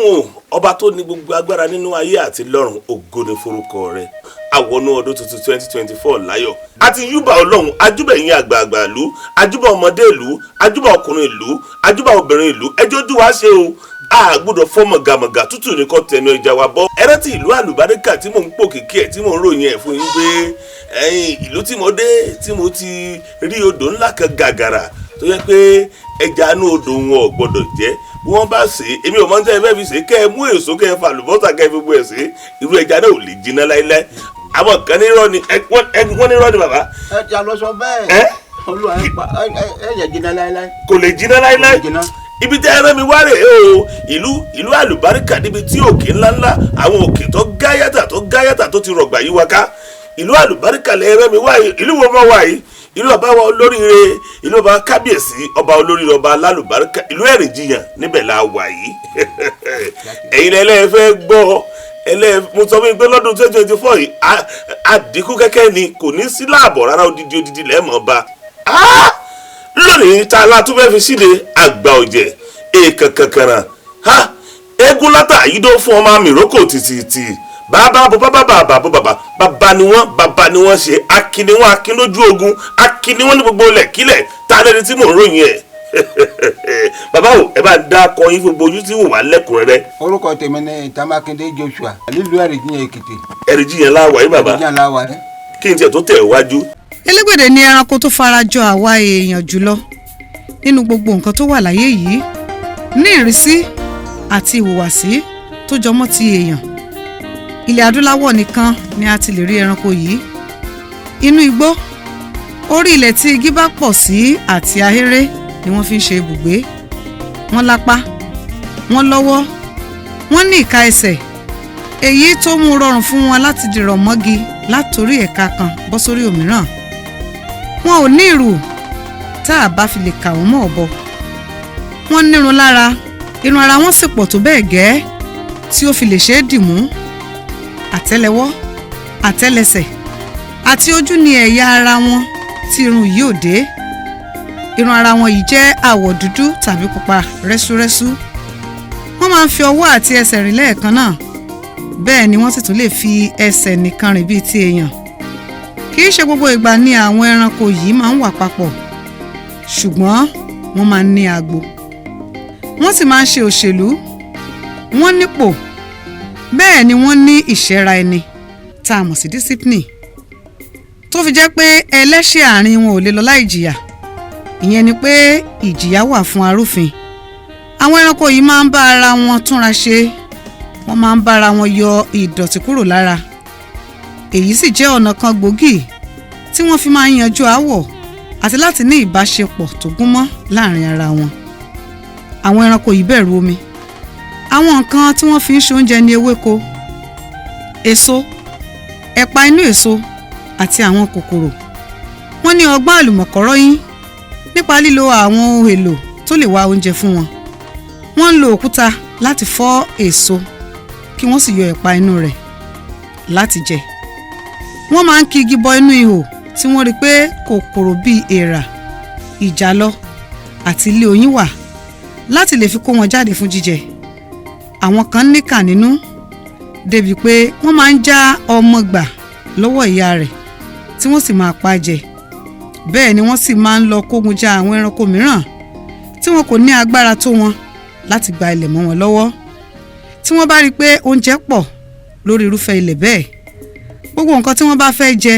Ọlọ́run ọba tó ní gbogbo agbára nínú ayé àti lọ́run, ògo ni forúkọ rẹ̀. Àwọnú ọdún tuntun 2024 láyọ̀ àti yúbà. Ọlọ́run, ajúbà ẹ̀yin àgbààgbà ìlú, ajúbà ọmọdé ìlú, ajúbà ọkùnrin ìlú, ajúbà obìnrin ìlú. Ẹjọ́ ojú wa ṣe o, a gbọ́dọ̀ fọ́ mọ̀gàmọ̀gà tútù ní kọ́ tẹnu ẹja wa bọ́. Ẹ rántí ìlú àlùbáríkà tí mò ń pò kìkì ẹ̀, tí mò ń ròyìn ẹ̀ fún yín pé ẹ̀yin ìlú tí mo dé, tí mo ti rí odò ńlá kan gàgàrà tó yẹ pé ẹja inú odò wọn ò gbọ́dọ̀ jẹ́ bí wọ́n bá sè é. Èmi ò mọ̀ ní tẹ́ ẹ fẹ́ fi sè é, kẹ́ ẹ mú èso, kẹ́ ẹ fa àlùbọ́sà, kẹ́ ẹ fi gbogbo ẹ̀ sè é, irú ẹja náà ò lè jiná láíláí. Àwọn kan ní irọ́ ni, wọ́n ní irọ́ ni bàbá. Ẹ ti àlọ́ sọ bẹ́ẹ̀. Ẹ Olúwa ẹ pa ẹ ẹ yẹ jiná láéláé. Kò lè jiná láíláí. Kò lè jiná. Ibi tẹ́ ẹ rán mi wá rèé o, ìlú àlùbáríkà, níbi tí òkè ńláńlá, àwọn òkè tó gáyàtà tó gáyàtà tó ti rọ̀gbà yí wa ká. Ìlú àlùbáríkà lẹ rán mi wá yìí. Ìlú wo mọ́ wá yìí? Ìlú ọba wa olóríire, ìlú ọba kábíyèsí, ọba olóríire, ọba alálùbáríkà, ìlú Ẹ̀rìnjiyàn, níbẹ̀ la wà yìí. Ẹ̀yin lẹ́lẹ́ fẹ́ gbọ́ ẹlẹ́, mo sọ fún yín pé lọ́dún 2024 yìí, àdínkù kẹ́kẹ́ ni, kò ní sí láàbọ̀ rárá, odidi odidi lẹ́ẹ̀mọ́ ba. Ah! Lónìí tá a la tún fẹ́ fi síde àgbà ọ̀jẹ̀ èèkàn kankanra ha eégún látà yídó fún ọmọ àmì ìrókò tìtìtì, bàbá bó bàbá bàbá bó bàbá bàbá ni wọ́n, bàbá ni wọ́n ṣe. Akin ni wọ́n, akin lójú ogun, akin ni wọ́n ní gbogbo ilẹ̀ kílẹ̀. Tá a lẹ́ni tí mò ń ròyìn ẹ̀? Bàbá o, ẹ bá dá akọ yín fún gbogbo ojú tí wò wá lẹ́kùnrẹ́rẹ́. Orúkọ tèmi ni Ìtàmákindé Joshua, nílùú Ẹ̀rìnjiyàn Èkìtì. Ẹ̀rìnjiyàn láwà yìí, bàbá. Ẹ̀rìnjiyàn láwà rẹ. Kí n tiẹ̀ tó tẹ̀ wájú. Elégbèdè ni ẹranko tó farajọ àwa èèyàn jùlọ nínú gbogbo nǹkan tó wà láyé yìí, ní ìrísí àti ìhùwàsí tó jọmọ́ ti èèyàn. Ilẹ̀ adúláwọ̀ nìkan ni a ti lè rí ẹranko yìí. Inú igbó, orí ilẹ̀ tí igi bá pọ̀ sí àti ahéré ni wọ́n fi ń ṣe ibùgbé. Wọ́n lápá, wọ́n lọ́wọ́, wọ́n ní ìka ẹsẹ̀, èyí tó mú rọrùn fún wọn láti dìrọ̀ mọ́gi látòrí ẹ̀ka kan bọ́ sórí òmíràn. Wọn ò ní ìrù tá a bá fi lè kà wọ́n mọ́ ọ̀bọ. Wọ́n nírun lára, irun ara wọn sì pọ̀ tó bẹ́ẹ̀ gẹ́ tí ó fi lè ṣe é dìmú. Àtẹ́lẹwọ́, àtẹ́lẹsẹ̀ àti ojú ni ẹ̀yà ara wọn tí irun yìí ò dé. Irun ara wọn yìí jẹ́ àwọ̀ dúdú tàbí pupa rẹ́súrẹ́sú. Wọ́n máa ń fi ọwọ́ àti ẹsẹ̀ rìn lẹ́ẹ̀kan náà, bẹ́ẹ̀ ni wọ́n sì tún lè fi ẹsẹ̀ nìkan rìn bíi ti èèyàn. Kì í ṣe gbogbo ìgbà ni àwọn ẹranko yìí máa ń wà papọ̀, ṣùgbọ́n wọ́n máa ń ní agbo, wọ́n sì máa ń ṣe òṣèlú. Wọ́n nípò, bẹ́ẹ̀ ni wọ́n ní ìṣẹ́ra ẹni tá a mọ̀ sí discipline, tó fi jẹ́ pé ẹlẹ́ṣẹ̀ àárín wọn ò lè lọ láì jìyà. Ìyẹn ni pé ìjìyà wà fún arúfin. Àwọn ẹranko yìí máa ń bá ara wọn túnra ṣe, wọ́n máa ń bára wọn yọ ìdọ̀tí kúrò lára. Èyí sì jẹ́ ọ̀nà kan gbòógì tí wọ́n fi máa ń yanjú aáwọ̀ àti láti ní ìbáṣepọ̀ tó gúnmọ́ láàrin ara wọn. Àwọn ẹranko yìí bẹ̀rù omi. Àwọn nǹkan tí wọ́n fi ń ṣe oúnjẹ ní ewéko, èso, ẹ̀pà inú èso àti àwọn kòkòrò. Wọ́n ní ọgbọ́n àlùmọ̀kọ́rọ́ yín nípa lílo àwọn ohun èlò tó lè wá oúnjẹ fún wọn. Wọ́n ń lo òkúta láti fọ́ èso kí wọ́n sì yọ ẹ̀pà inú rẹ̀ láti jẹ. Wọ́n máa ń ki igi bọ inú ihò tí wọ́n rí pé kòkòrò bíi èèrà, ìjàlọ àti ilé oyin wà láti lè fi kó wọn jáde fún jíjẹ. Àwọn kan níkà nínú débi pé wọ́n máa ń já ọmọ gbà lọ́wọ́ ìyá rẹ̀ tí wọ́n sì máa pa á jẹ. Bẹ́ẹ̀ ni wọ́n sì máa ń lọ kógun ja àwọn ẹranko mìíràn tí wọn kò ní agbára tó wọn láti gba ilẹ̀ mọ́ wọn lọ́wọ́ tí wọ́n bá rí i pé oúnjẹ pọ̀ lórí irúfẹ́ ilẹ̀ bẹ́ẹ̀. Gbogbo nǹkan tí wọ́n bá fẹ́ jẹ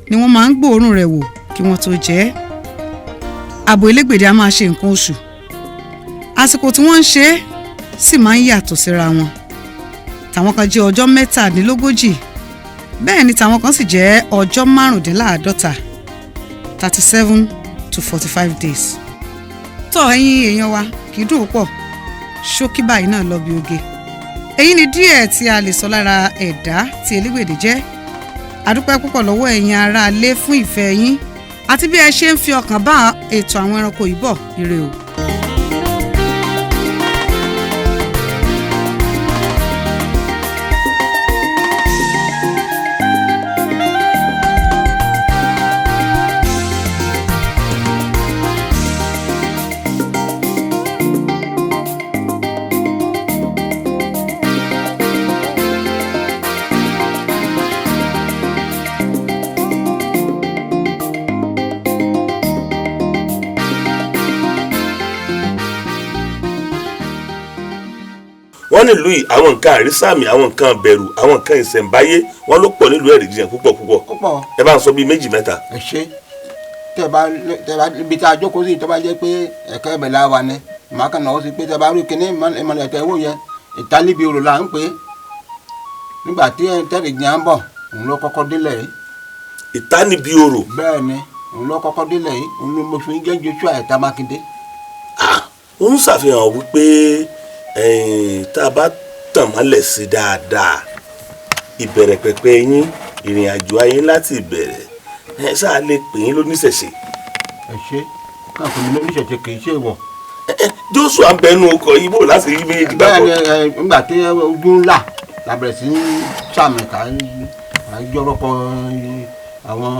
ni wọ́n máa ń gbóòórùn rẹ̀ wò kí wọ́n tó jẹ ẹ́. Abo elégbèdè á máa ṣe nǹkan oṣù. Àsìkò tí wọ́n ń ṣe é sì máa ń yàtọ̀ síra wọn. Tàwọn kan jẹ́ ọjọ́ 37, bẹ́ẹ̀ ni tàwọn kan sì jẹ́ ọjọ́ 45, 37 to 45 days. Tọ́ ẹ̀yin èèyàn wa, kì í dùn púpọ̀, ṣókí báyìí náà lọ bí oge. Èyí ni díẹ̀ tí a lè sọ lára ẹ̀dá tí elégbèdè jẹ́. Àdúpẹ́ púpọ̀ lọ́wọ́ ẹ̀yin aráalé fún ìfẹ́ yín àti bí ẹ ṣe ń fi ọkàn bá ètò àwọn ẹranko yìí bọ̀. Ire o. Wọ́n nílùú yìí àwọn nǹkan àrísàmì, àwọn nǹkan bẹ̀rù, àwọn nǹkan ìṣẹ̀ǹbáyé wọ́n ló pọ̀ nílùú Ẹ̀rìnjiyàn púpọ̀ púpọ̀. Púpọ̀. Ẹ bá ń sọ bíi méjì mẹ́ta. Ẹ ṣe, tẹ bá ibi tá a jókòó sí, tó bá jẹ́ pé ẹ̀ka ẹ̀bẹ̀ la wà ní, màá kàn náà ó sì pé tẹ bá rí kíní ìmọ̀lẹ̀ tẹ wò yẹn, ìtàlíbi òrò là ń pè é. Nígbà tí tẹ́rìjìyàn ń bọ̀, òun ló kọ́kọ́ délẹ̀ yìí. Ìtánibí orò. Bẹ́ẹ̀ ni, òun ló kọ́kọ́ délẹ̀ yìí. Òun ló mo fi ń jẹ́ Joshua Ẹ̀ta Mákindé. Ah, ó ń ṣàfihàn wípé tá a bá tàn mọ́lẹ̀ sí dáadáa, ìbẹ̀rẹ̀ pẹ̀pẹ̀ yín, ìrìn àjò ayé láti ìbẹ̀rẹ̀ ẹ ṣáà lè pè yín lóníṣẹ̀ṣe. Ẹ ṣe, káàkiri mi lóníṣẹ̀ṣe kì í ṣe ìwọ̀. Joshua ń bẹnu ọkọ̀ yìí bò láti rí méjì Bẹ́ẹ̀ papọ̀. ni. Ẹ nígbà tí ojú ńlá la bẹ̀rẹ̀ sí í sàmì ká àjọrọ́kọ àwọn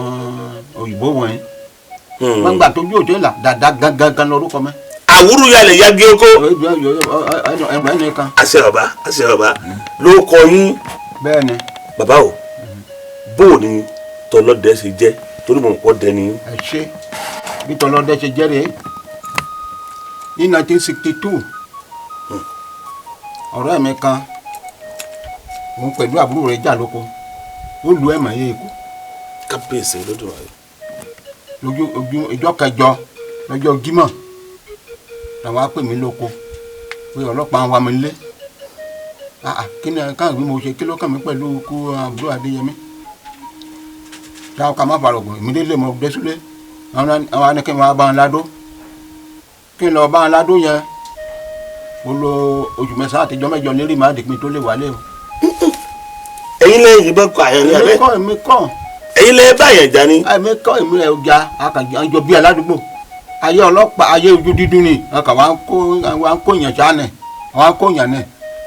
òyìnbó wọ̀nyí. Wọ́n gbà tójú òjò ńlá dàda gangan lórúkọ mi. Àwúrú yalẹ̀ yagi oko. Ẹnì kan. Àṣẹ bàbá, àṣẹ bàbá ló kọ yín. Bẹ́ẹ̀ ni. Bàbá o, bó o ní tọlọ́dẹ ṣe jẹ́, torí mo kọ́ dẹni. Ẹ ṣe, bí tọlọ́dẹ ṣe jẹ́ rèé. Ní 1962, ọ̀rẹ́ mi kan, òun pẹ̀lú àbúrò rẹ̀ jà lóko, ó lu ẹ̀mọ̀ yé ikú. Kábíyèsí Olódùmarè. Lójú ojú ìjọ kẹjọ lọ́jọ́ Jímọ̀ làwọn á pè mí lóko pé ọlọ́pàá ń wá mi lé. Ah, ah, kí ni káwọn bí mo ṣe? Kí ló kàn mí pẹ̀lú ikú àbúrò Adéyẹmí? Táwọn ká má farògùn èmi délé, mo dé sílé, àwọn á ní kí n wá bá wọn ládó, kí n lọ bá wọn ládó yẹn. Mo lo oṣù 9 àtijọ́ 8 lérí màá dìpín tó lè wálé o. Ẹ̀yin lẹ́yìn yìnbọn kọ àyàn ní Èmi abẹ́. kọ́, èmi kọ́. Ẹ̀yin lẹ́yìn báyẹn já ní. Èmi kọ́, èmi rẹ̀ ja àjọ bíi aládùúgbò ayé ọlọ́pàá ayé ojú dídú ni ọkà wa ń kó, wa ń kó yàn sáà wa ń kó yàn nẹ,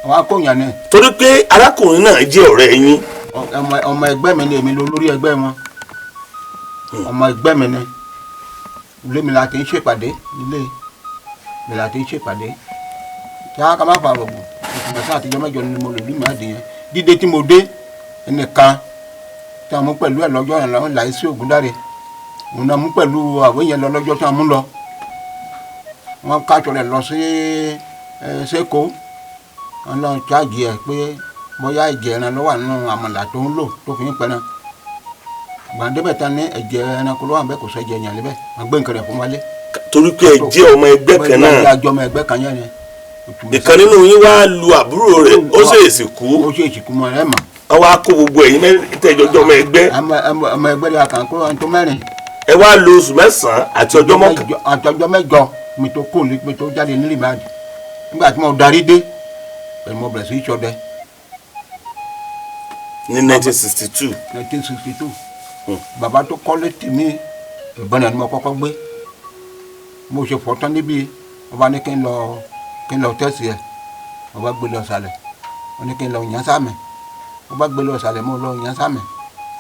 wa ń kó yàn nẹ. Torí pé arákùnrin náà jẹ́ ọ̀rẹ́ yín. Ọmọ ẹgbẹ́ mi ni, èmi ló lórí ẹgbẹ́ wọn. Ọmọ ẹgbẹ́ mi ni, ilé mi la ti ń ṣèpàdé, ilé mi la ti ń ṣèpàdé. Kí á ká má fa rògbò, oṣù 9 àtijọ́ 8 ni mo lò ní màdì yẹn. Dídé tí mo dé, ẹnìkan tí a mú pẹ̀lú ẹ̀ lọ́jọ́ yẹn lọ́wọ́ láì sí Ògúndáre, òun náà mú pẹ̀lú àwọn yẹn lọ lọ́jọ́ tí a mú lọ. Wọ́n kájọ rẹ̀ lọ sí ẹ sẹ́kọ̀ọ́, wọ́n lọ ṣáàjì ẹ̀ pé bóyá ẹ̀jẹ̀ ẹran ló wà nínú àmàlà tó ń lò tó fi ń pẹran. Gbàdébẹ̀ tán ní ẹ̀jẹ̀ ẹranko ló wà bẹ́ẹ̀, kò sọ ẹ̀jẹ̀ yẹn lébẹ̀. Wọ́n gbé nǹkan rẹ̀ fún wálé. Torí pé ẹ jẹ́ ọmọ ẹgbẹ́ kan náà. Àjọ ọmọ ẹgbẹ́ kan yẹn ni. Ìkan nínú yín wá lu àbúrò rẹ̀, ó sì èsì kú. Ó sì èsì kú mọ́ ẹ mọ̀. Wọ́n wá kó gbogbo ẹ̀yin mẹ́tẹ̀ẹ̀jọ́jọ́ ọmọ ẹgbẹ́. Ọmọ ẹgbẹ́ rẹ̀ kàn kó ẹni tó mẹ́rin. Ẹ wá lo oṣù 9 àti ọjọ́ mọ́kàn. Àti ọjọ́ 8 mi tó kó mi tó jáde ní remand. Nígbà tí mo darí dé pẹ̀lú, mo bẹ̀rẹ̀ sí í ṣọdẹ. Ní 1962. 1962. Bàbá tó kọ́lé tì mí, ìbọn náà ni mo kọ́kọ́ gbé. Mo ṣe fọ́tán níbí, wọ́n bá ní kí n lọ test ẹ̀. Wọ́n bá gbé lọ sàlẹ̀, wọ́n ní kí n lọ yàn sáàmì. Wọ́n bá gbé lọ sàlẹ̀, mo lọ yàn sáàmì.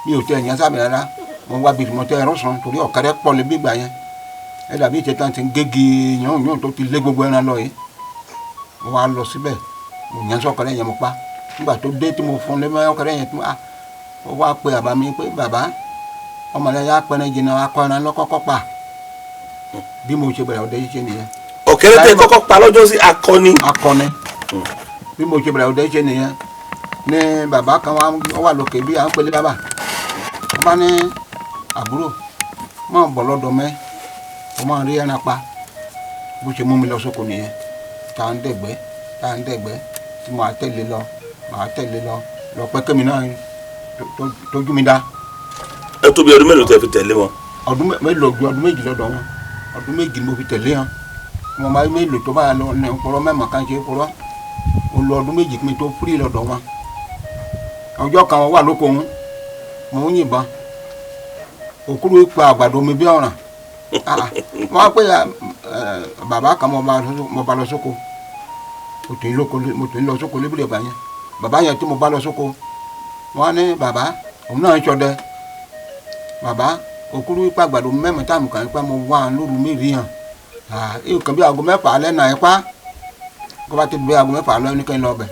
Mi ò tẹ yàn sáàmì rárá. Mo wá bí mo tẹ ẹrọ sàn torí ọ̀kẹ́rẹ́ pọ̀ lébi ìgbà yẹn. Ẹ dàbí ìṣẹ̀tàn ti ń gégi yàn yàn tó ti lé gbogbo ẹran lọ yìí. Mo wá lọ síbẹ̀, mo yàn sọ̀kẹ́rẹ́ yẹn, mo pa. Nígbà tó dé tí mo fún lé ọ̀kẹ́rẹ́ yẹn tó a, ó wá pe bàbá mi pé, "Bàbá, ọmọ rẹ yà pẹrẹ jìnnà, akọ ẹran lọ́kọ́kọ́ pa." Bí mo ṣe bẹ̀rẹ̀ ọdẹ ṣíṣe nìyẹn. Ọ̀kẹ́rẹ́ tẹ kọ́kọ́ pa lọ́jọ́ sí, akọni. Akọni. Bí mo ṣe bẹ̀rẹ̀ ọdẹ ṣíṣe nìyẹn ní bàbá kan wà lókè bí à ń pèlè bàbá. Wọ́n bá ní, "Àbúrò, máa bọ̀ lọ́dọ̀ mẹ́, o máa rí ẹran pa." Bó ṣe mú mi lọ sóko nìyẹn, tá à ń dẹ̀gbẹ́, tá à ń dẹ̀gbẹ́, tí màá tẹ̀lé lọ, màá tẹ̀lé lọ lọ pẹ́ kémi náà tójú mi dá. Ẹ tó bí ọdún mélòó tẹ fi tẹ̀lé wọn? Ọdún mélòó ju ọdún 2 lọ́dọ̀ wọn. Ọdún 2 ni mo fi tẹ̀lé wọn. Mo máa mélòó tó bá lọ ní ọpọlọ mẹ́mọ̀ kan ṣe é pọlọ́. Mo lọ ọdún 2 kí n tó fúri lọ́dọ̀ wọn. Ọjọ́ kan wọ́n wà lóko òun, mò ń yìnbọn, òkúrú pa àgbàdo mi bí ọ̀ràn. Ah, ah. Wọ́n á pè é bàbá kan, mo bá lọ sóko, mo tún lọ sóko lébùrè bàbá yẹn. Bàbá yẹn tí mo bá lọ sóko, wọ́n á ní bàbá òun náà ń ṣọdẹ. "Bàbá, òkúrú pa àgbàdo mẹ́mọ̀ táàmù kan pa, mo wá lóru mi rí hàn nǹkan bí aago 6 alẹ́ náà ẹ pa." Kó bá ti bí aago 6 alẹ́ ní kí n lọ bẹ̀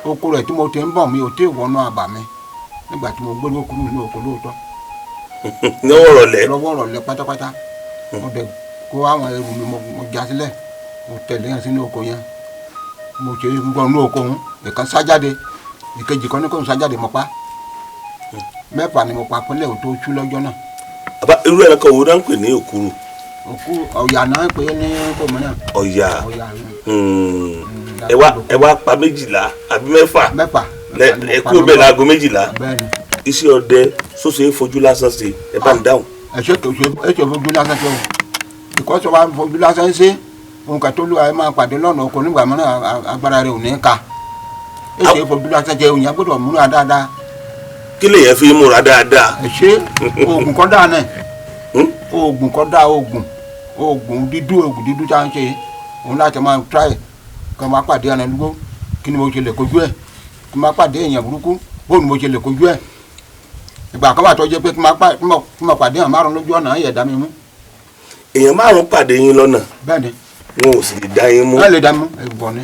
oko rẹ̀ tí mo ti ń bọ̀, mi ò tí ì wọnú àbà mi nígbà tí mo gbé òkúrú ní oko lóòótọ́. Ní ọwọ́ rọ̀lẹ́. Lọ́wọ́ rọ̀lẹ́ pátápátá, mo dẹ̀ kó àwọn ẹrù mi, mo já sílẹ̀, mo tẹ̀lé yẹn sínú oko yẹn. Mo ṣe ń gbọ́ inú oko òun, ìkan sájáde, ìkejì kan ní kò ń sájáde, mo pa 6 ni mo pa pínlẹ̀ ò tó ṣú lọ́jọ́ náà. Bàbá, irú ẹranko wo náà ń pè ní òkúrù? Òkú ọ̀yà náà ń pè é ní kòmínà. Ọ̀yà. Ọ̀yà. Ẹ wá pa 12 àbí 6? 6. Ẹ kú bẹ́ẹ̀ láago 12. Bẹ́ẹ̀ni. Iṣẹ́ ọdẹ sọ́sọ́ ẹ fojú lásán ṣe, ẹ bá ń dáhùn. Ẹ ṣe kò ṣe ẹ ṣe fojú lásán ṣe o, ìkọ́sọ̀ wa fojú lásán ṣe nǹkan tó lù ẹ máa pàdé lọ́nà oko nígbà mìíràn agbára rẹ ò ní ka. Ẹ ṣe fojú lásán ṣe òyìnbó gbọ́dọ̀ múra dáadáa. Kí lèyàn fi múra dáadáa? Ẹ ṣe oògùn kọ́ dáa náà, oògùn kọ́ dáa, oògùn dídú, oògùn dídú tá à ń ṣe òun láti máa try kí wọ́n máa pàdé ẹran lúgbó, kí ni mo ṣe lè kojú ẹ̀, kí wọ́n máa pàdé èèyàn burúkú, bóun ni mo ṣe lè kojú ẹ̀. Ìgbà kan wà tó jẹ́ pé kí wọ́n pàdé èèyàn 5 lójú ọ̀nà ẹ̀yẹ̀ dá mi mú. Èèyàn 5 pàdé yín lọ́nà. Bẹ́ẹ̀ni. Wọn ò sì lè dá yín mú. Wọ́n lè dá mi mú, èèwọ̀ ni.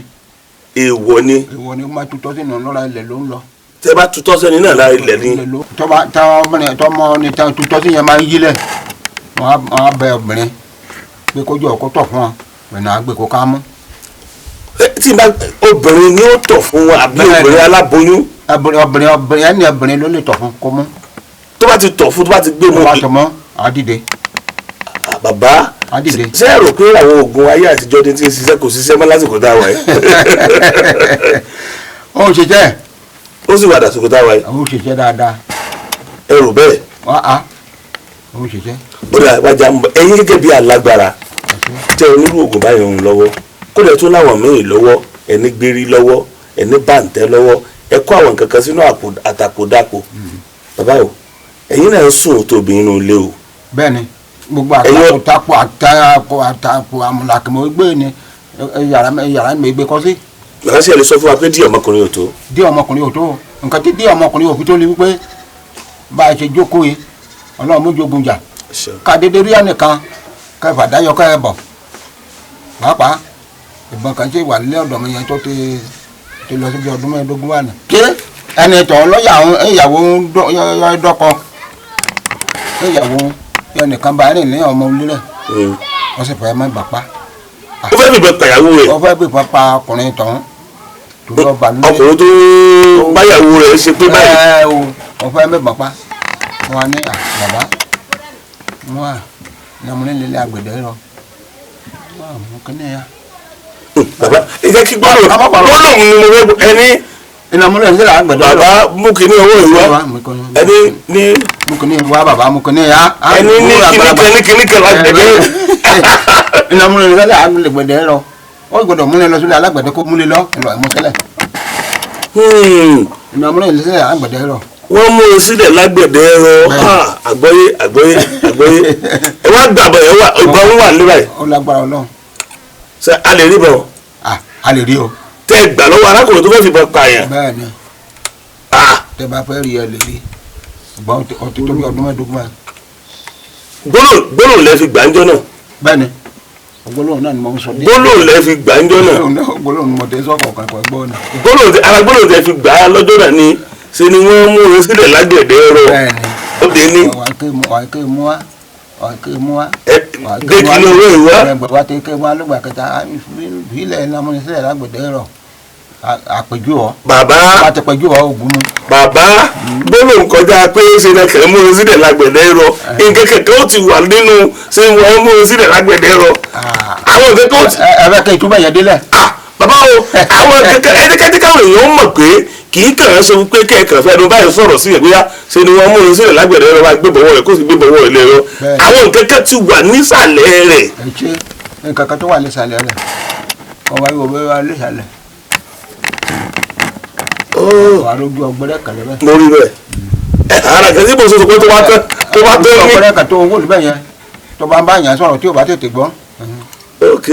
Èèwọ̀ ni. Èèwọ̀ ni, wọ́n máa tutọ́ sínú lọ́ra ilẹ̀ ló ń lọ. Tẹ bá tutọ́ sẹ́ni náà lára ilẹ̀ ni. Tọmọ ni tutọ́ sí yẹn máa ń yílẹ̀, wọ́n á bẹ obìnrin pé kójú ọkọ tọ̀ fún wọn, pẹ̀lú àgbẹ̀ kó ká mú. Tí bá obìnrin ni ó tọ̀ fún wọn àbí obìnrin aláboyún? Obìnrin ẹni obìnrin ló lè tọ̀ fún kó mú. Tó bá ti tọ̀ fún, tó bá ti gbé mú. Tó bá tọ̀ mọ́, á dìde. Bàbá, ṣé ẹ rò pé àwọn oògùn ayé àtijọ́ ni tí ń ṣiṣẹ́ kò ṣiṣẹ́ mọ́ lásìkò tá a wà yìí? Ó ń ṣiṣẹ́. Ó sì wà dàsìkò tá a wà yìí. Ó ń ṣiṣẹ́ dáadáa. Ẹ rò bẹ́ẹ̀. Ó ń ṣiṣẹ́. Ó dà wájà ẹ̀yin gẹ́gẹ́ bí alágbára tẹ onírú oògùn báyìí ń lọ́wọ́, kódà tún láwọn míì lọ́wọ́, ẹni gbérí lọ́wọ́, ẹni bàǹtẹ́ lọ́wọ́, ẹ kó àwọn kankan sínú àtàkòdàpò. Bàbá o, ẹ̀yin náà ń sùn tóbi inú ilé o. Bẹ́ẹ̀ni, gbogbo àtàkò àtàkò àtàkò àmùlàkìmọ̀ gbé ni yàrá mi gbé kọ́ sí. Bàbá, ṣe lè sọ fún wa pé díẹ̀ ọmọkùnrin ò tó. Díẹ̀ ọmọkùnrin ò tó, nǹkan tí díẹ̀ ọmọkùnrin ò fi tó ni wípé bá a ṣe jókòó yìí, Ọlọ́run mú jogun jà ká dédé rí ẹnìkan ká fàdáyọ ká ẹ bọ̀ pàápàá ìbọn kan ṣe wà nílé ọ̀dọ̀ mi yẹn tó ti lọ síbi ọdún 25 wà ní. Ṣé ẹni tó lọ́yà ìyàwó dọ́kọ ìyàwó ẹnìkan bá rìn ní ọmọ olúlẹ̀ wọ́n sì fẹ́ má bà pa. Ó fẹ́ fìbọn pàyàwó rẹ̀. Ó fẹ́ fìbọn pa ọkùnrin tọ̀hún tó lọ bà lórí. Ọkùnrin tó báyàwó rẹ̀ ṣe pé báyìí. Ẹ o, ó fẹ́ mẹ́bọn pa wọn ní bàbá wọn à ní ọmọ nílé àgbẹ̀dẹ rọ wọn à mú kíní ya. Bàbá, ẹ jẹ́ kí gbọ́dọ̀ ni mo fẹ́ ẹni. Ìnàmú lè sílẹ̀ àgbẹ̀dẹ rọ. Bàbá, mú kíní owó ìwọ ẹni ní. Mú kíní ìwọ bàbá, mú kíní ya. Ẹni ní kíní kan ní kíní kan lágbẹ̀dẹ. Ìnàmú lè sílẹ̀ àgbẹ̀dẹ rọ, ó gbọ́dọ̀ múlẹ̀ lọ sílẹ̀ alágbẹ̀dẹ kó múlẹ̀ lọ lọ ìmúsílẹ̀. Ìnàmú lè sílẹ̀ àgbẹ̀dẹ rọ. Wọ́n mú un sílẹ̀ lágbẹ̀dẹ rọ. Àgbọ́yé àgbọ́yé àgbọ́yé. Ẹ wá gbàgbọ́, ẹ wá ìbọn wà níbà yìí. Ó lágbára Ọlọ́run. Ṣé a lè rí bọ̀? A lè rí o. Tẹ gbà lọ́wọ́ arákùnrin tó fẹ́ fìbọn pààyàn. Bẹ́ẹ̀ni. Tẹ bá fẹ́ rí ẹ lè rí. Ṣùgbọ́n ọtí tó bí ọdún 25 báyìí. Gbólóhùn lẹ fi gbàǹjọ́ náà. Bẹ́ẹ̀ni. Gbólóhùn náà ni mo ń sọ. Gbólóhùn lẹ fi gbàǹjọ́ náà. Gbólóhùn ni mo tẹ sọ́kọ̀ kan kọ̀ gbọ́ náà. Gbólóhùn ara gbólóhùn tẹ fi gbà á lọ́jọ́ náà ni ṣe ni wọ́n mú un sílẹ̀ lágbẹ̀dẹ rọ. Ó dé ní. Wà á ké mú wa, wà á ké mú wa. Gbé kí ló wé ìwá. Wà á ké mú wa lógbà kẹta ìbílẹ̀ ńlámúni sílẹ̀ lágbẹ̀dẹ rọ. Àpèjú ọ. Bàbá. Wà á ti pẹ̀jú ọ ògùn mu. Bàbá, gbólóhùn kọjá pé ṣe ni kẹ̀ mú un sílẹ̀ lágbẹ̀dẹ rọ. Nǹkan kẹ̀kẹ́ ó ti wà nínú ṣe wọ́n mú un sílẹ̀ lágbẹ̀dẹ rọ. Àwọn nǹkan tó ti. Ẹ fẹ́ kẹ́ ìtúbẹ̀ yẹn délẹ̀. Bàbá o, àwọn kẹ̀kẹ́ ẹnikẹ́ni káwọn èèyàn mọ̀ pé kì í kàn án ṣe pé kẹ̀kẹ́ fẹ́ ẹnu báyìí sọ̀rọ̀ sí ìgbéyà ṣe ni wọ́n mú un sílẹ̀ lágbẹ̀dẹ rọ, wá gbé bọ̀wọ̀ rẹ̀ kó sì gbé bọ̀wọ̀ rẹ̀ lé rọ. Àwọn nǹkan kan ti wà nísàlẹ̀ rẹ̀. Ẹ ṣe nǹkan kan tó wà nísàlẹ̀ rẹ̀, ọba yóò bẹ wà nísàlẹ̀. Wà lójú ọgbẹ́rẹ́ kan lẹ́bẹ̀. Mo rí bẹ́ẹ̀. Ara kẹ́sí bò sọ̀rọ̀ pé tó bá tẹ́ tó bá tẹ́ ní. Ọgbẹ́rẹ́ kan tó owó níbẹ̀ yẹn tó bá ń bá yẹn sọ̀rọ̀ tí ò bá tètè gbọ́. Ok,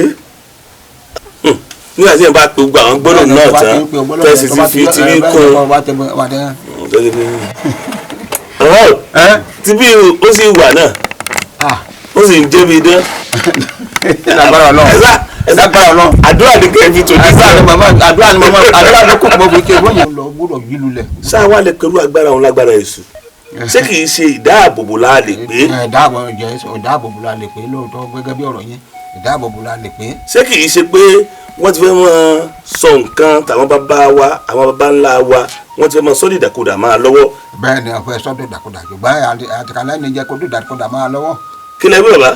nígbà tí ẹ bá pe gbogbo àwọn gbólóhùn náà tán tẹ̀sí ti fi ti bí kún un. Tí bí ó sì wà náà ó sì ń jẹ́ bí dán. Lágbára Ọlọ́run, lágbára Ọlọ́run. Àdúrà ni kẹ́ ẹ fi tòjú sí. Àdúrà ni màmá, àdúrà ló kù mọ́ fi ṣe bóyá. Lọ gbọ́dọ̀ yí lulẹ̀. Sáà wà lè pẹ̀lú agbára òun lágbára èṣù, ṣé kì í ṣe ìdáàbòbò la lè pé. Ìdáàbòbò la lè pé lóòótọ́, gẹ́gẹ́ bí ọ̀rọ̀ yín, ìdáàbòbò la lè pé. Ṣé kì í ṣe pé Wọ́n ti fẹ́ máa sọ nǹkan tàwọn bàbá wa, àwọn bàbá ńlá wa, wọ́n ti fẹ́ máa sọ dìdàkudà máa lọ́wọ́. Bẹ́ẹ̀ ni, ọ̀fẹ́ sọ́dọ̀ dàkudà, ṣùgbọ́n àtìkálẹ̀ ní jẹ́ kó dùn dàkudà máa lọ́wọ́. Kí lẹ wí, bàbá?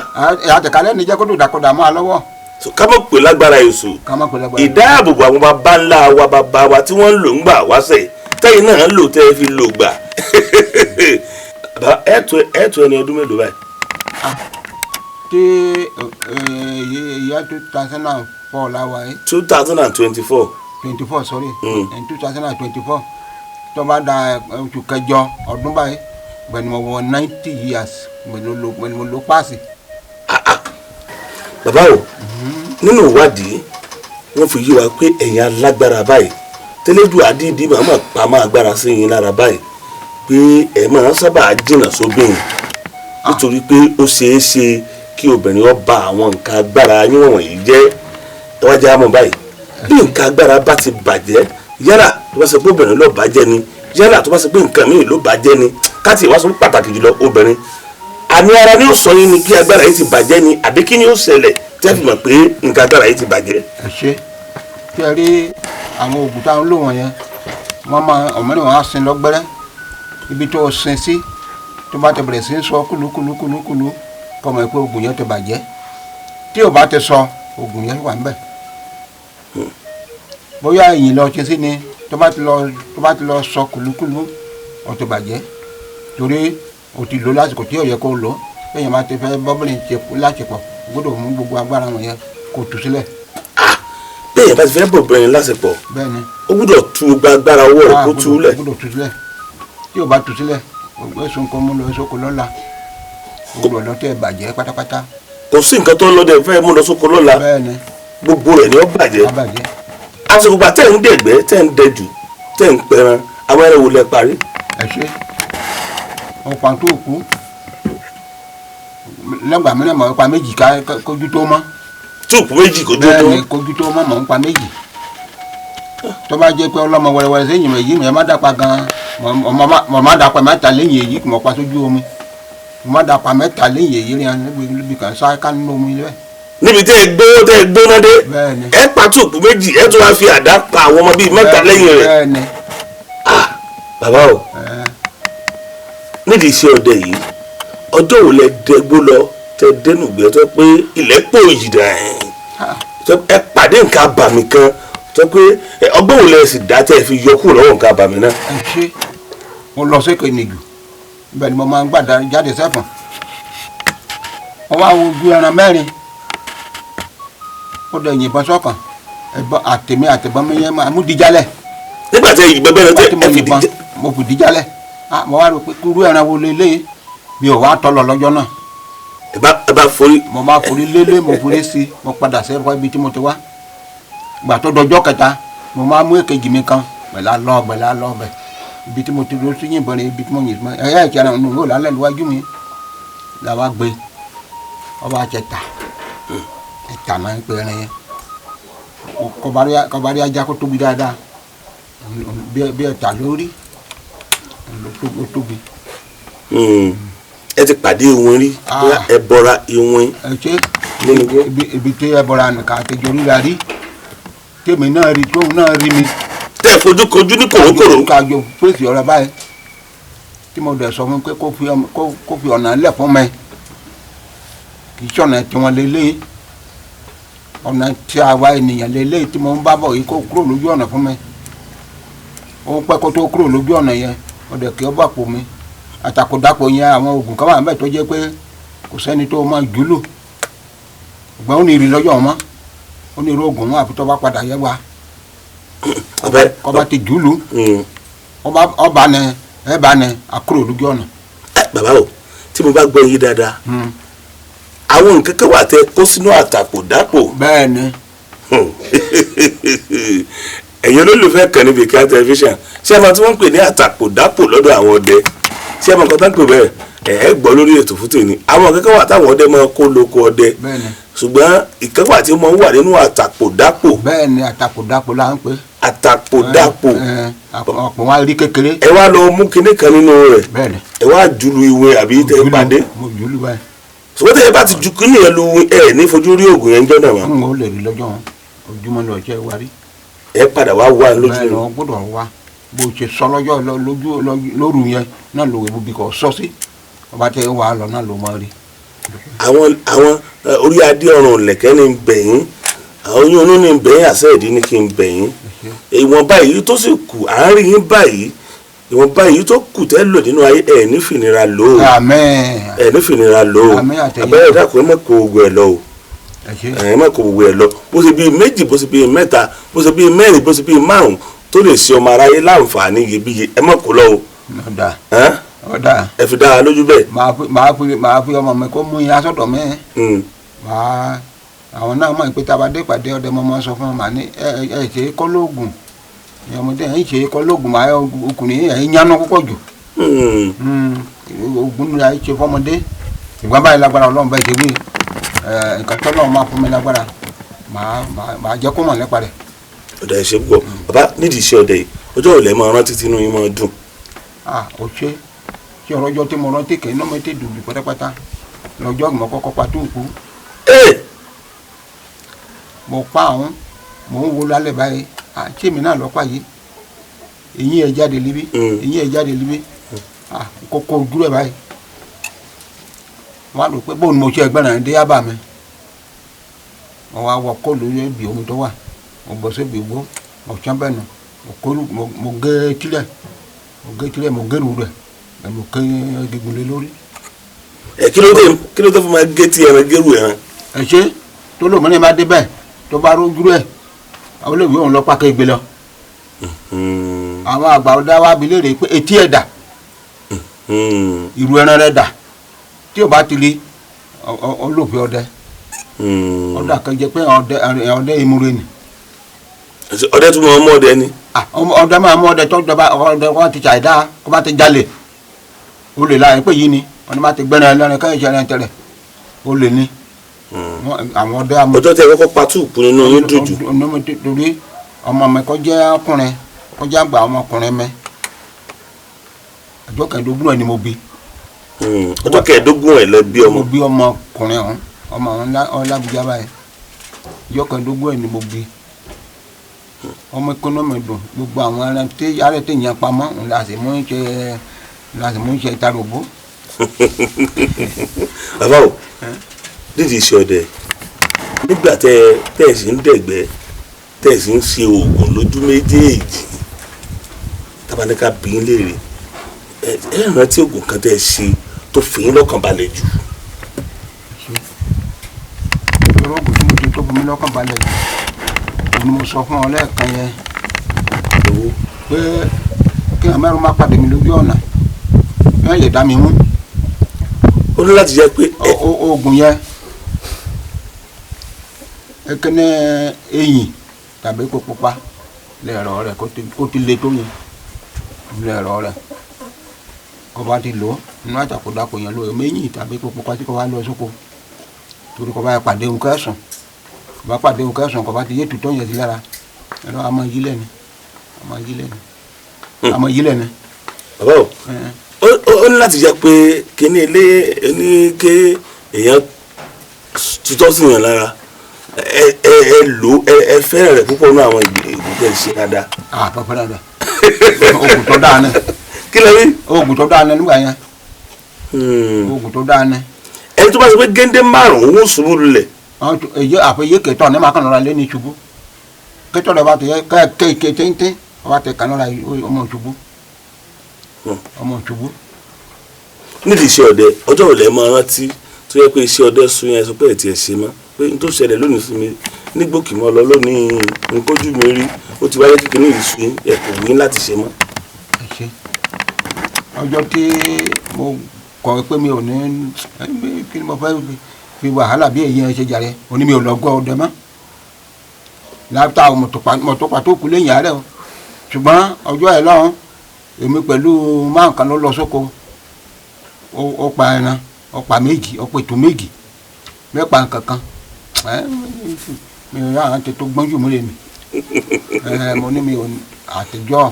Àtìkálẹ̀ ní jẹ́ kó dùn dàkudà máa lọ́wọ́. So, ká mọ̀ pé lágbára èṣù. Ká má pẹ̀lẹ́ gbọ́dọ̀. Ìdáàbòbò àwọn bàbá ńlá wa, bàbá wa tí wọ́n ń lò ń gbà wáṣẹ̀, tẹ́yìn náà ń lò tẹ́ ẹ fi lò gbà. Bàbá, ẹ tó ẹni ọdún mélòó báyìí? Tí ìyá 2004 la wà yìí. 2024. 24, sorry. In 2024, tó bá da oṣù kẹjọ ọdún báyìí, gbẹ̀ni mo wọ 90 years, gbẹ̀ni mo lo páàsì. Bàbá o, nínú ìwádìí, wọ́n fi yé wa pé ẹ̀yin alágbára báyìí, tẹ́lẹ́dù àdídì màmá pamọ́ agbára sí yín lára báyìí, pé ẹ máa ń sábà jìnnà sóbìnrin, nítorí pé ó ṣeé ṣe kí obìnrin ó ba àwọn nǹkan agbára yín wọ̀nyí jẹ́. Ẹ wá jẹ́ àmọ́ báyìí, bí nǹkan agbára bá ti bàjẹ́, yálà tó bá ṣe pé obìnrin ló bàjẹ́ ni, yálà tó bá ṣe pé nǹkan míì ló bàjẹ́ ni, káàtì ìwà sọ pàtàkì jùlọ obìnrin, àmì ara ni ó sọ yín ni kí agbára yìí ti bàjẹ́ ni, àbí kí ni ó ṣẹlẹ̀ tẹ́ fi mọ̀ pé nǹkan agbára yìí ti bàjẹ́? Ẹ ṣe. Tí ẹ rí àwọn oògùn táwọn ń lò wọ̀nyẹn, wọ́n máa ọ̀mọ́ni wọn á sin lọ́gbẹ́rẹ́ ibi tó o sin sí. Tó bá ti bẹ̀rẹ̀ sí ń sọ kúlúkúlúkúlúkúlú, kọ́ mọ̀ pé oògùn yẹn ti bàjẹ́. Tí o bá ti sọ, oògùn yẹn wà ńbẹ̀. Bóyá ẹ̀yìn lọ ṣe sí ni, tó bá ti lọ sọ kúlúkúlú, ó ti bàjẹ́, torí o ti lò lásìkò tí ó yẹ kó lò. Bẹ́ẹ̀ bá ti fẹ́ bọ́bìnrin ṣe láṣepọ̀, gbọ́dọ̀ mú gbogbo agbára wọn yẹn kó tú sílẹ̀. Bẹ́ẹ̀ bá ti fẹ́ bọ̀ obìnrin lásìkò, Bẹ́ẹ̀ ni. ó gbúdọ̀ tú gbogbo agbára ọwọ́ rẹ̀ kó tú lẹ̀. Ó gbọ́dọ̀ tú sílẹ̀. Tí o bá tú sílẹ̀, èso nǹkan mú lọ èso kò lọ́la, gbogbo ọ̀dọ́ tẹ̀ bàjẹ́ pátápátá. Kò sí nǹkan tó ń lọ́dẹ fẹ́ mú lọ sóko lọ́la. Bẹ́ẹ̀ ni. Gbogbo rẹ̀ ni ó bàjẹ́. Á bàjẹ́. Àsìkò gbà tẹ̀ ń dẹ̀gbẹ́, tẹ̀ ń dẹjù, tẹ̀ ń pẹran, àwọn ẹran wo lẹ parí? Ẹ ṣe. Ọ̀pá tó kú lẹ́gbàá mìíràn, mọ̀ pa méjì ká kójú tó mọ́. Tí òkú méjì kò dúró tó. Bẹ́ẹ̀ ni, kójú tó mọ́, mọ̀ ń pa méjì. Tó bá jẹ́ pé ọlọ́mọ wẹrẹwẹrẹ sẹ́yìn èyí mi ẹ má dàpa gan-an, mọ̀ má dàpa mẹ́ta lẹ́yìn èyí, mọ̀ pa sójú omi, mọ̀ má dàpa mẹ́ta lẹ́yìn èyí rí níbi kan sá ká nínú omi lẹ́ẹ̀. Níbi tẹ́ ẹ gbó, tẹ́ ẹ gbóná dé, Bẹ́ẹ̀ ni. ẹ pa tí òkú méjì, ẹ tún wá fi àdá pa àwọn ọmọ bíi mẹ́ta lẹ́yìn rẹ̀. Bẹ́ẹ̀ ni. Ah, bàbá o, Ẹ. nídìí iṣẹ́ ọdẹ yìí, ọjọ́ wo lẹ dẹgbó lọ, tẹ dénú gbé, tó pé ilẹ̀ pò yìí tó ẹ pàdé nǹkan abàmì kan, tó pé ọgbọ́n wo lẹ sì dá tẹ́ ẹ fi yọ kúrò lọ́wọ́ nǹkan abàmì náà? Ẹ ṣe. Mo lọ sí Kìnìjù, ibẹ̀ ni mo máa ń gbàdá jáde sẹ́fọ̀n. Wọ́n wá wo ojú ẹran mẹ́rin, ó dẹ̀ yìnbọn sọ́kàn, ẹ̀bọn àtẹ̀mí àtẹ̀bọn mi yẹn máa mú dijálẹ̀. Nígbà tẹ ìgbẹ́ bẹ́rẹ̀ tẹ Nígbà tí mo ẹ fi yìnbọn díjẹ́. Mo fi dijálẹ̀. Ah, mo wá rò pé kúrú ẹran wo leléyìí, mi ò wá tọ́ lọ lọ́jọ́ náà. Ẹ bá forí. Mo máa forí lélẹ̀, mo forí sí i, mo padà sẹ́fọ́ ibi tí mo ti wá. Gbà tó dọjọ́ kẹta, mo máa mú èkejì mi kan pẹ̀lú alọ́ pẹ̀lú alọ́ bẹ̀ ibi tí mo ti lọ sí yìnbọn rẹ̀, ibi tí mo yìnbọn ẹ̀yà ìkẹrẹ nù yóò lálẹ́ níwájú mi làwa gbé ọba àjẹta ẹ̀ta náà ń pè ẹran yẹn. Kọbarí ajá kó tóbi dáadáa bí ẹ̀ta lórí, ó tóbi. Ẹ ti pàdé ìwọ̀n rí? Ah. Bóyá ẹ bọra ìwọ̀n Ẹ ṣe. nínú igbó? Ibi tí ẹ bọra nìkan àtẹjọ ríra rí, tèmi náà rí, tóun náà rí mi. Tẹ́ ẹ fojú kojú ní kòrókòró. Kájọ fèsì ọ̀rọ̀ báyìí, tí mo dẹ̀ sọ fún pé kó fi ọ̀nà lẹ̀ fún mi, kì í ṣọ̀nà tiwọn lélẹ̀, ọ̀nà tí àwa ènìyàn lélẹ̀ tí mo ń bá bọ̀ yìí, kó kúrò lójú ọ̀nà fún mi. Ó pẹ́ kó tó kúrò lójú ọ̀nà yẹn, ó dẹ̀ kí ó bà pò mi àtàkùdàpọ̀ yẹn. Àwọn oògùn kan wà níbẹ̀ tó jẹ́ pé kò sẹ́ni tó máa jùlò ṣùgbọ́n ó ní ìrì lọ́jọ́ wọn mọ́, ó ní irú oògùn wọn, àfi tó bá padà yẹ wa Ọbẹ̀. kọ́ bá ti jùlù, ọba nẹ ẹ bá nẹ àkúrò lójú ọ̀nà. Ẹ bàbá o, tí mo bá gbọ́ yín dáadáa, àwọn nǹkan kan wà tẹ́ kó sínú àtàkùdàpọ̀. Bẹ́ẹ̀ ni. Ẹ̀yin olólùfẹ́ kan níbi ìka tẹlifíṣàn, ṣé ẹ máa tí wọ́n ń pè ní àtàkùdàpọ̀ lọ́dọ̀ àwọn ọdẹ? Ṣé ẹ máa nǹkan tó ń pè bẹ́ẹ̀? Ẹ̀ ẹ́ gbọ́ lórí ètò fún tèmi. Àwọn nǹkan kan wà táwọn ọdẹ máa kó lóko ọdẹ, Bẹ́ẹ̀ ni. ṣùgbọ́n ìkan wà tí ó máa ń wà nínú àtàkùdàpọ̀. Bẹ́ẹ̀ ni, àtàkùdàpọ̀ là ń pè. Àtàkùdàpọ̀. Ẹ, ẹ, ọ̀pọ̀ wa rí kékeré. Ẹ wá lọ mú kinní kan nínú rẹ̀. Bẹ́ẹ̀ ni. Ẹ wá jùlù ìwé àbí tẹ ẹ pàdé. Mo jùlù báyìí. Ṣùgbọ́n tẹ ẹ bá ti ju kinní yẹn lu, ẹ ní fojú rí oògùn yẹn jọ́ náà mọ́. N ò lè rí lọ́jọ́ wọn, Ojúmọ́ lọ jẹ́ wárí. Ẹ padà wá wá lójú bẹ́ẹ̀ lọ gbọ́dọ̀ wá bó ṣe sọ lọ́jọ́ lójú lóru yẹn náà ló wẹ̀ bí kò sọ sí ọba tẹ wà á lọ náà ló máa rí. Àwọn orí adé ọrùn lẹ̀kẹ́ ni ń bẹ̀yìn, àwọn oyún inú ni ń bẹ̀yìn, àṣẹ ìdí ni kí n bẹ̀yìn. Ìwọ̀nba èyí tó sì kù à ń rí yín báyìí, ìwọ̀nba èyí tó kù tẹ́ lò nínú ayé ẹ̀ ní fìnira lò ó. Àmín. Ẹ̀ ní fìnira lò ó. Àmín àtẹ̀yìn. Abẹ́rẹ́ ìdàkùn ẹ̀ mọ̀ kó gbogbo ẹ̀ lọ o. Ẹ ṣé. Ẹ̀ mọ̀ kó gbogbo ẹ̀ lọ, bó ṣe bíi méjì, bó ṣe bíi mẹ́ta, bó ṣe bíi mẹ́rin, bó ṣe bíi márùn tó lè ṣe ọmọ aráyé láǹfààní iyebíye, ẹ mọ̀ kó lọ o. Ọ̀dà. Ẹ́n? Ọ̀dà. Ẹ fi dára lójú bẹ́ẹ̀. Màá fi ọmọ mi kó mú yín asọ́dọ̀ mi. Màá àwọn náà mọ̀ pé tába dé ìpàdé ọdẹ mọ́ sọ fún wọn, màá ní ẹ ẹ ṣe é kọ́ lóògùn ọmọdé ẹ ń ṣe é kọ́ lóògùn, màá ọkùnrin ẹ ń yánná púpọ̀ jù. Oògùn ni a ṣe fọmọdé ìgbà báyìí lágbára Ọlọ́run báyìí ṣe wí ẹ nǹkan tọ́lọ́run máa fún mi lágbára màá jẹ́ kó mọ̀ nípa rẹ̀. Ọ̀dà, ẹ̀ ṣe púpọ̀ bàbá. Nídìí iṣẹ́ ọdẹ yìí, ọjọ́ òlẹ̀ máa rántí tínú yín máa dùn? Ah, ò ṣe ṣé ọ̀rọ̀jọ́ tí mo rántí kẹ́ iná mi ti dùn jù pátápátá lọ́jọ́ ìmọ̀ kọ́kọ́ pa tó kú. Mo pa àwọn mò ń wo lálẹ́ báyìí, àti èmi náà lọ́pàá yìí, eyín ẹ̀ jáde líbí, eyín ẹ̀ jáde líbí, kókó ojú rẹ̀ báyìí. Wọ́n á rò pé bóun ni mo ṣe ẹgbẹ́ rẹ̀ dé yábà mi. Mo wá wọ kóòlù ibi omi tó wà, mo bọ́ síbi igbó, mo sán bẹ́ẹ̀ nù, mo kóòlù, mo gé tílẹ̀, mo gé tílẹ̀, mo gé rú rẹ̀, mo gé egungun lé lórí. Ẹ kí ló dé fún ma gé tí ẹran gérù ẹran? Ẹ ṣe tó lómìnira bá dé bẹ́ẹ̀ tó bá rójú rẹ̀, àwọn olóògbé òun lọ pàkẹ́ ìgbé lọ. Àwọn àgbà ọ̀dá wa bi léèrè pé etí ẹ̀ dà, ìrù ẹran rẹ̀ dà, tí ò bá ti rí olóògbé ọdẹ ọdẹ kan jẹ pé ọdẹ ìmúre ni. Ọdẹ tún máa mú ọdẹ ni? Ọdẹ máa mú ọdẹ tó dọba ọdẹ wọn ti ṣàìdá kó bá ti jalè olè láàyè pé yìí ni wọn bá ti gbẹ́rẹ́ ẹlẹ́rìn káyọ̀ ṣẹlẹ̀ tẹ̀lẹ̀ olè ni àwọn ọdẹ amú. Ọjọ́ tí ẹ kọ́kọ́ pa túùpù nínú yín dùn jù? Torí ọmọ mi kọ́ jẹ́ ọkùnrin, kọ́ jẹ́ àgbà ọmọkùnrin mi, ọjọ́ kẹẹ̀ẹ́dógún ẹ̀ ni mo bí. Ọjọ́ kẹẹ̀ẹ́dógún ẹ̀ lẹ bí ọmọ? Mo bí ọmọkùnrin ọ̀hún, ọmọ ọ̀hún lábújá báyìí, ọjọ́ kẹẹ̀ẹ́dógún ẹ̀ ni mo bí. Ọmọ ẹkọnọmì dùn, gbogbo àwọn ẹran tí alẹ́ tí yẹn pamọ́ la sì mú ṣe la sì mú ṣe ìtaròbó. Bàbá o, nídìí iṣẹ́ ọdẹ, nígbà tẹ tẹ ẹ sì ń dẹ̀gbẹ́, tẹ ẹ sì ń ṣe oògùn lójú méjèèjì, tábánikà bí ń léèrè, ẹ ẹ rántí oògùn kan tẹ ẹ ṣe tó fi yín lọ́kàn balẹ̀ jù? Irú oògùn tí mo ti tó fi mí lọ́kàn balẹ̀ jù òun ni mo sọ fún ọ lẹ́ẹ̀kan yẹn pé kí àwọn mẹ́rin má pàdé mi lójú ọ̀nà wọ́n lè dá mi mú. Ó ní láti jẹ́ pé. Oògùn yẹn ekene eyín tàbí kó pupa lẹ́ẹ̀rọ rẹ̀ kó ti le tó yẹn lẹ́ẹ̀rọ rẹ̀ kó bá ti lò ó nínú àtàkùdàpọ̀ yẹn lò ó méyìn tàbí kó pupa tí kò bá lọ sóko, torí kó bá yẹ pàdé òun kẹsàn kó bá pàdé òun kẹsàn kó bá ti yé tutọ́ yẹn sí lára ẹ̀rọ àmọ́ yí lẹ́nu, àmọ́ yí lẹ́nu, àmọ́ yí lẹ́nu. Bàbá o, ó ní láti jẹ́ pé kíní ilé ní ké èèyàn tutọ́ sí yàn lára, ẹ ẹ ẹ lò ẹ ẹ fẹ́ràn rẹ̀ púpọ̀ nínú àwọn ìgbìmọ̀ tẹ̀ ṣe dáadáa. Ah, pàpà dáadáa, oògùn tó dáa náà. Kí lè rí? Oògùn tó dáa náà nígbà yẹn, oògùn tó dáa náà. Ẹni tó bá sọ pé géńdé márùn-ún ó ṣubú lulẹ̀. Èyí àfẹyé kẹtọ ní ma kàn lọ́ra lé ní ṣubú kẹtọ lọ́ba tó yẹ kẹ kẹ téńté ọba tẹ kàn lọ́ra ọmọ ṣubú, ọmọ ṣubú. Nídìí iṣẹ́ ọdẹ, ọjọ́ òlẹ̀ máa rántí tó yẹ pé iṣẹ́ ọdẹ sun yẹn, sọ pé ẹ̀ tiẹ̀ ṣe mọ́, pé n tó ṣẹlẹ̀ lónìí sí mi nígbòkì mọ́ lọ lónìí, nkójú mi rí, ó ti wáyé kékeré ìsún ẹ̀ kò wí láti ṣe mọ́. Ẹ ṣe ọjọ́ tí mo kọ̀ pé mi ò ní kí ni mo fẹ́ fi wàhálà bí èyí ẹ ṣe jàre òní mi ò lọ gbọ́ ọdẹ mọ́ láta mọ̀tòpá tó kú lẹ́yìn àárẹ̀ o, ṣùgbọ́n ọjọ́ ẹ̀ lọ́hùn èmi pẹ̀lú márùn kan ló lọ sóko, ó pa ẹran, ó pa méjì, ó pa ètò méjì mẹ́pa kankan mi ò rà àti tó gbọ́njú mi lè mi mo ní mi ò àtijọ́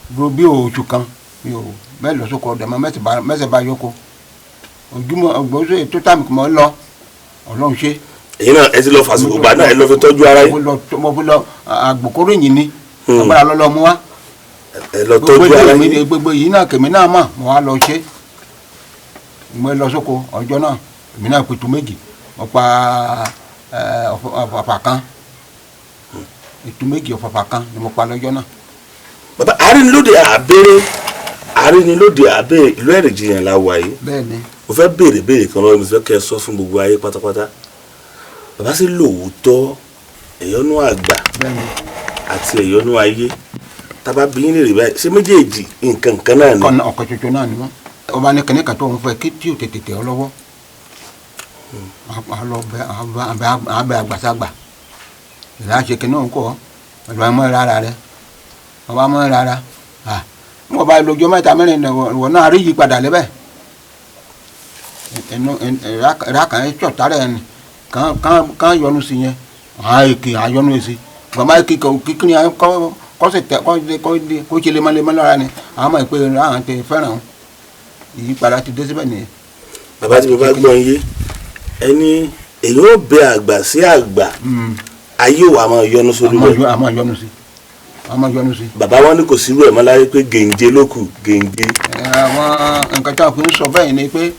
dúró bí oṣù kan mi ò mẹ́ lọ sóko ọdẹ mọ́ mẹ́sẹ̀ bá yọkọ ojúmọ́ ọgbọ́n tó tàbí mọ́ lọ Ọlọ́run ṣe. Èyí náà ẹ ti lọ fàṣùkò gbà náà, ẹ lọ fi tọ́jú ara yín. Mo fi lọ àgbòkóró yìí ni agbára lọ́lọ́ mú wa. Ẹ lọ tọ́jú ara yín. Gbogbo yìí náà kèmí náà mọ̀, mo wá lọ ṣe, mo lọ sóko ọjọ́ náà, èmi náà pẹ̀tù méjì, mo pa ọ̀fàfà kan, ètù méjì ọ̀fàfà kan ni mo pa lọ́jọ́ náà. Bàbá Arínilóde àbẹ̀rẹ̀, Arínilóde àbẹ̀rẹ̀, ìlú Ẹ̀rìnjiyàn la wà yìí. Bẹ́ẹ̀ni. Mo fẹ́ béèrè béèrè kan lọ́wọ́ mi, fẹ́ kẹ́ ẹ sọ fún gbogbo ayé pátápátá. Bàbá, sí lóòótọ́ ẹ̀yọ́nú àgbà Bẹ́ẹ̀ni. àti ẹ̀yọ́nú ayé tábà bí yín lè rí báyìí, ṣé méjèèjì nǹkan kan náà ni? Kọ́nà ọ̀kan ṣoṣo náà ni wọ́n. Ọba ní kìnìún kan tó ń fẹ́ kí tí ò tètè tẹ̀ ọ́ lọ́wọ́, a lọ bẹ abẹ àgbàsagbà ìlà ṣe kìnìún òun kọ́ pẹ̀lú ọmọ rárá rẹ, ọba mọ́ rárá n kò bá lójó mẹ́ta mẹ́rin ìwọ náà rí yípadà lẹ́bẹ̀ ẹnu ìrà kan ṣọ̀tá rẹ̀ ni kàn yọnu sí yẹn, àìkè àyọnu sí gbàmá kíkiri kọ́sì tẹ kó ṣe lemọ́lemọ́ lára ni àwọn ọmọ ìpè àwọn tẹ fẹ́ràn o, ìyípadà ti dé síbẹ̀ nìyẹn. Bàbá, tí mo bá gbọ́n yé ẹni, èyí ó bẹ àgbà sí àgbà, ayé wa máa yọnu sórí rẹ̀. Àmọ́ yọnu sí, àmọ́ yọnu sí. Bàbá wọn ní kò sírú ẹ̀ mọ́ láyé pé gèǹje ló kù, gèǹje. Àwọn nǹkan tí a fi ń sọ bẹ́ẹ̀ ni pé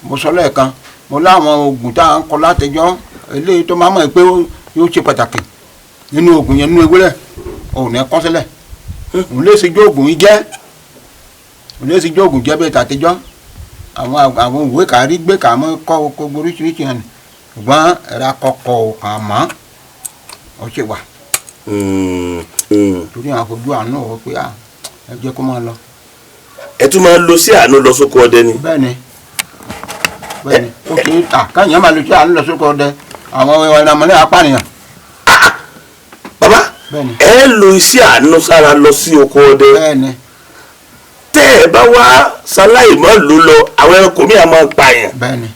mo sọ lẹ́ẹ̀kan, mo láwọn oògùn tá à ń kọ látẹjọ́ eléyìí tó máa mọ̀ pé yóò ṣe pàtàkì nínú oògùn yẹn nínú ewúrẹ́ òun ní kọ́ sílẹ̀, òun lè ṣe jó oògùn yìí jẹ́, òun lè ṣe jó oògùn jẹ́ bẹ́ẹ̀ tàtijọ́. Àwọn òwe kàrí gbé kà mọ́ kọ́ gbogbo oríṣiríṣi hàn, ṣùgbọ́n ẹ̀rọ akọkọ̀ kà mọ́ ọ ṣe wà. Torí àwọn afojú àánú ọ̀ pé ẹ jẹ́ kó máa lọ. Ẹ tún máa ń lo sí àánú lọ sóko ọdẹ ni? Bẹ́ẹ̀ni, bẹ́ẹ̀ni, ó kì í ta káyọ̀ máa lo sí àánú lọ sóko ọdẹ, àwọn ìrànmọ́lẹ́ apànìyàn. Bàbá, ẹ lo iṣẹ́ àánú sára lọ sí oko ọdẹ? Bẹ́ẹ̀ni. Tẹ́ ẹ bá wá ṣaláì mọ́ ló lọ, àwọn ẹranko mi à máa pààyàn. Bẹ́ẹ̀ni,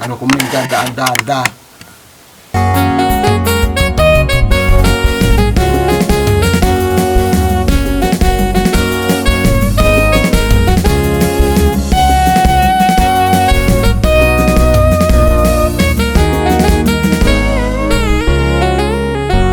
ẹranko mi dáadáa dáadáa.